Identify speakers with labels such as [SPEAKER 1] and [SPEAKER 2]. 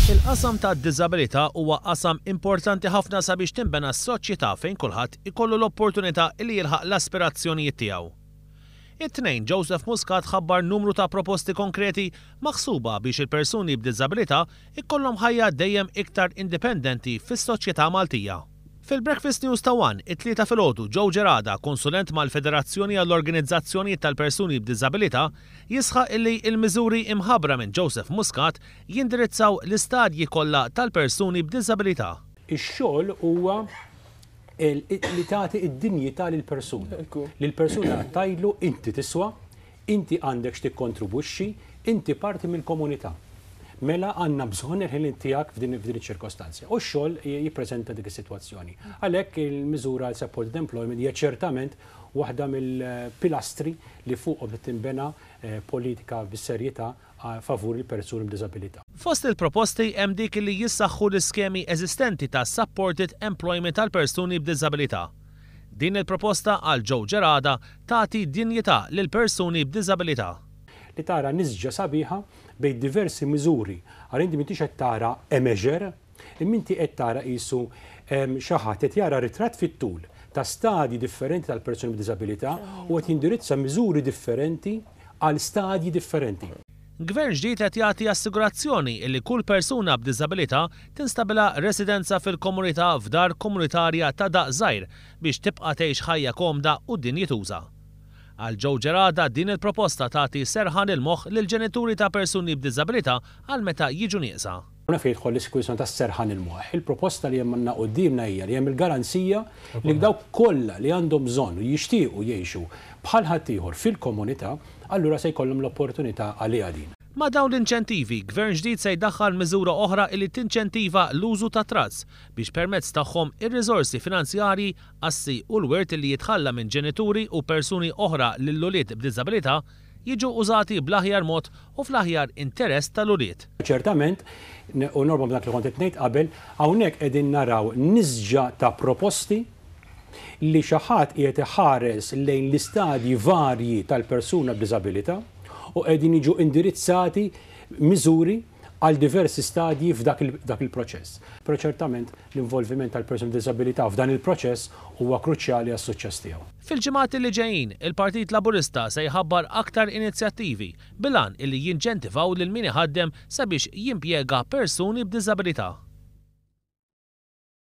[SPEAKER 1] Il-qasam tad-diżabilità huwa qasam importanti ħafna sabiex tinbena soċjetà fejn kulħadd ikollu l-opportunità li jilħaq l-aspirazzjonijiet tiegħu. It-Tnejn, Joseph Muscat ħabbar numru ta' proposti konkreti maħsuba biex il-persuni b'diżabilità jkollhom ħajja dejjem iktar indipendenti fis-soċjetà Maltija. Fil-Breakfast News ta' one, it-Tlieta filgħodu, Joe Gerada, konsulent mal-Federazzjoni għall-Organizzazzjonijiet tal-Persuni b'Diżabilità, jisħaq illi l-miżuri imħabbra minn Joseph Muscat jindirizzaw l-istadji kollha tal-persuni b'diżabilità.
[SPEAKER 2] Ix-xogħol huwa li tagħti d-dinjità lill-persuna. Lill-persuna tgħidlu inti tiswa, inti għandek x'tikkontribwixxi, inti parti mill-komunità. Mela għandna bżonn il-ħiliet tiegħek f'din iċ-ċirkostanza. U x-xogħol jippreżenta dik is-sitwazzjoni. Għalhekk il-miżura għal supported employment hija ċertament waħda mill-pilastri li fuqhom tinbena politika bis-serjetà favur il-persuni b'diżabilità.
[SPEAKER 1] Fost il-proposti hemm dik li jissaħħu l-iskemi eżistenti ta' supported employment għal persuni b'diżabilità. Din il-proposta għal Joe Gerada tagħti dinjità lil persuni b'diżabilità.
[SPEAKER 2] Li tara nisġa sabiħa bejn diversi miżuri. Għal inti m'intix qed tara a measure, imma inti qed tara qisu xi ħadd qed jara ritratt fit-tul ta' stadji differenti tal-persuni b'diżabilità u qed jindirizza miżuri differenti għal stadji differenti.
[SPEAKER 1] Gvern ġdid qed jagħti assigurazzjoni li kull persuna b'diżabilità tinstabilha residenza fil-komunità f'dar komunitarja ta' daqs żgħir biex tibqa' tgħix ħajja komda u dinjituża. Għal Joe Gerada din il-proposta tagħti serħan il-moħħ lill-ġenituri ta' persuni b'diżabilità għal meta jiġu nieqsa.
[SPEAKER 2] Hawnhekk fejn jidħol l-kwistjoni tas-serħan il-moħħ. Il-proposta li hemm għandna quddiemna hija li hemm il-garanzija li dawk kollha li għandhom bżonn u jixtiequ jgħixu bħal ħaddieħor fil-komunità, allura se jkollhom l-opportunità għaliha din.
[SPEAKER 1] Ma' dawn l-inċentivi, Gvern ġdid se jdaħħal miżura oħra li tinċentiva l-użu ta' trusts biex permezz tagħhom ir-riżorsi finanzjarji, assi u l-wirt li jitħalla minn ġenituri u persuni oħra lill-ulied b'diżabilità jiġu użati bl-aħjar mod u fl-aħjar interess tal-ulied.
[SPEAKER 2] Ċertament, u norbot ma' dak li kont qed ngħid qabel, hawnhekk qegħdin naraw nisġa ta' proposti li xi ħadd qiegħed iħares lejn l-istadji varji tal-persuna b'diżabilità u qegħdin jiġu indirizzati miżuri għal diversi stadji f'dak il-proċess. Però ċertament l-involviment tal-persuni b'diżabilità f'dan il-proċess huwa kruċjali għas-suċċess tiegħu.
[SPEAKER 1] Fil-ġimgħat li ġejjin, il-Partit Laburista se jħabbar aktar inizjattivi bil-għan illi jinċentivaw lil min iħaddem sabiex jimpjega persuni b'diżabilità.